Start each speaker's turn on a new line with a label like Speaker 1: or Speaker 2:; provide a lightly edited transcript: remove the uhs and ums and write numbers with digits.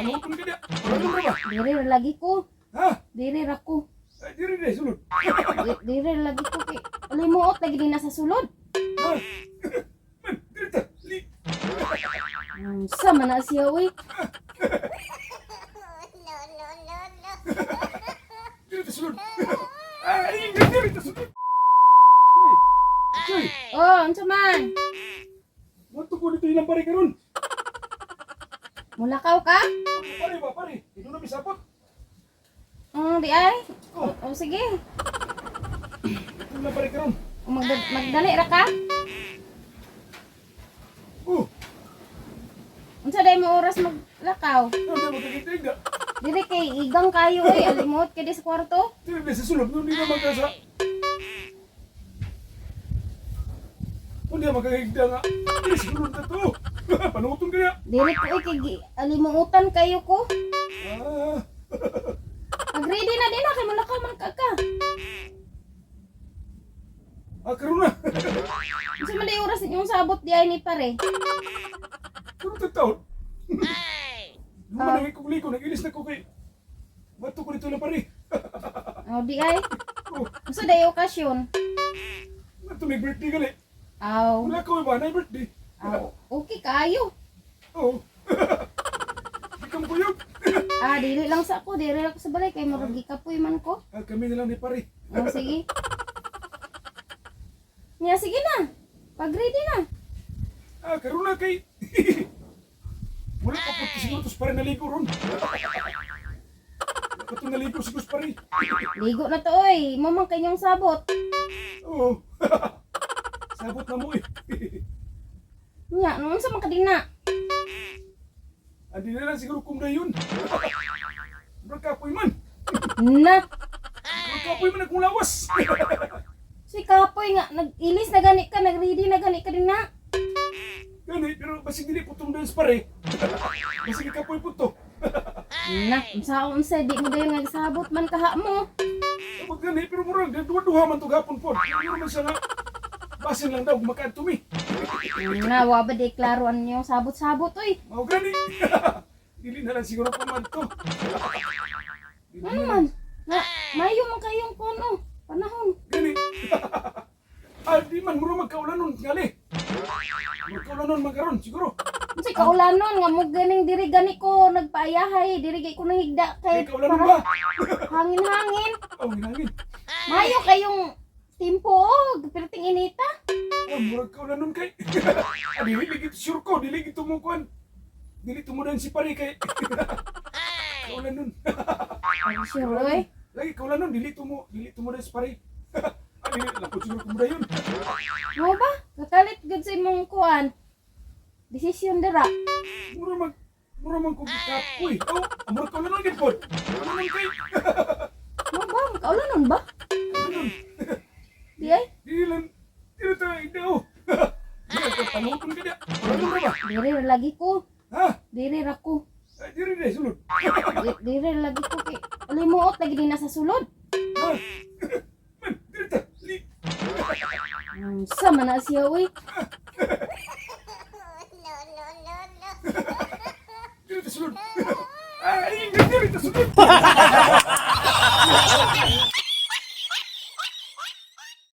Speaker 1: Panuton ka niya. Ano ra ba?
Speaker 2: Diri ra lagi ko.
Speaker 1: Ha?
Speaker 2: Diri ra ko.
Speaker 1: Ay, diri diri sulod.
Speaker 2: Diri ra lagi ko kay limuot lagi din nasa sulod.
Speaker 1: Ha? Man, diri ta. Li.
Speaker 2: Sa man na siya uy.
Speaker 1: Diri ta sulod. Ay, diri ta sulod. Choy. Choy.
Speaker 2: Oh, unsa man?
Speaker 1: Wato ko dito ilang pare karon.
Speaker 2: Mulakaw ka?
Speaker 1: Pare ba, pare? Ito na misapot.
Speaker 2: Di ay.
Speaker 1: Oh,
Speaker 2: Oh, sige.
Speaker 1: ito na pare karon.
Speaker 2: O, magdali ra ka?
Speaker 1: Oh,
Speaker 2: Unsa day mo oras maglakaw?
Speaker 1: ano na magkakita?
Speaker 2: Diri kay igang kayo oy, alimuot kay di sa kwarto.
Speaker 1: Diri sa sulod, no, hindi na magkasa. Kung di makakigda nga, diri sa sulod na to. Panuton kaya.
Speaker 2: Diri ko oy kay alimuotan kayo ko.
Speaker 1: Ah,
Speaker 2: Pag ready na din na kay mulakaw man ka ka.
Speaker 1: ah karon na.
Speaker 2: Unsa man day oras inyong sabot di ay ni pare?
Speaker 1: Karon ta taon. Nung man kong liko, nag-ilis na ko kay. Bato ko dito lang pare.
Speaker 2: Oh, di ay.
Speaker 1: Oh,
Speaker 2: Unsa day okasyon?
Speaker 1: nato may birthday gali.
Speaker 2: Aw.
Speaker 1: Wala ko ba, na birthday.
Speaker 2: Aw, okay kayo.
Speaker 1: Oh. Di ka mo kuyog.
Speaker 2: Ah, dili lang sa ako, dili lang ako sa balay kay murag gikapoy man ko.
Speaker 1: Ah, kami na lang ni pare.
Speaker 2: Oh, sige. Nya sige na. Pag ready na.
Speaker 1: Ah, karon na kay. Wala pa po siguro tos pare naligo ron. Wala pa to naligo siguro pare.
Speaker 2: Ligo na to oy. Mo man kanyong sabot.
Speaker 1: Oo. Sabot na mo eh.
Speaker 2: Nya, noon sa man kadina.
Speaker 1: Andi na lang siguro kung yun. Murag kapoy man.
Speaker 2: Na.
Speaker 1: Murag kapoy man akong lawas.
Speaker 2: Si kapoy nga nag-ilis na gani ka, nag-ready na gani ka din na.
Speaker 1: Gani, pero basig dili po itong dance pare. Basig kapoy po to.
Speaker 2: Na, unsa unsa di mo dayon nga sabot man kaha mo.
Speaker 1: Sabot gani, pero murag duha-duha man to gapon po. Pero man siya nga. Basin lang daw gumakaan tumi.
Speaker 2: Na, wa ba di klaro ang inyong sabot-sabot oy.
Speaker 1: Mao gani. Dili na lang siguro po man to. Dili
Speaker 2: Ano
Speaker 1: na lang.
Speaker 2: man? Na, mayo man kayong kuno. Panahon.
Speaker 1: Gani. Ah, di man mura magkaulanon ngali. Magkaulanon man karon siguro.
Speaker 2: Unsay kaulanon nga mo ganing diri gani ko nagpaayahay, diri gay ko nahigda
Speaker 1: Kay
Speaker 2: kay
Speaker 1: kaulanon ba?
Speaker 2: hangin-hangin.
Speaker 1: Oh, ginangin.
Speaker 2: Mayo kayong timpo oh, perting inita.
Speaker 1: Oh, murag kaulanon kay. Ah, dili lagi sure ko, dili gito mo kuan. Dili tumudan si pare kay. Kaulanon.
Speaker 2: Ay, sure oy.
Speaker 1: Lagi kaulanon, dili tumudan si pare. Ah, dili lang po siguro kumuda yun.
Speaker 2: Mo ba? Kakalit gud sa imong kuan. Desisyon dira.
Speaker 1: Mura mag kog kapoy. Oh, ah, murag kaulanon gid pod. Kaulanon kay.
Speaker 2: Mo ba? Kaulanon ba?
Speaker 1: Kaulanon.
Speaker 2: Di ay.
Speaker 1: Dili lang dili ta daw. Dili ka panuton ka dia. Kaulanon ra ba?
Speaker 2: Diri ra lagi ko.
Speaker 1: Ha?
Speaker 2: Diri ra ko.
Speaker 1: Ay, diri diri sulod.
Speaker 2: Diri ra lagi ko kay limuot lagi din nasa sulod.
Speaker 1: Ha? Man, diri ta. Li.
Speaker 2: Unsa man na siya oy.
Speaker 1: Diri ta sulod. Ay, diri ta sulod.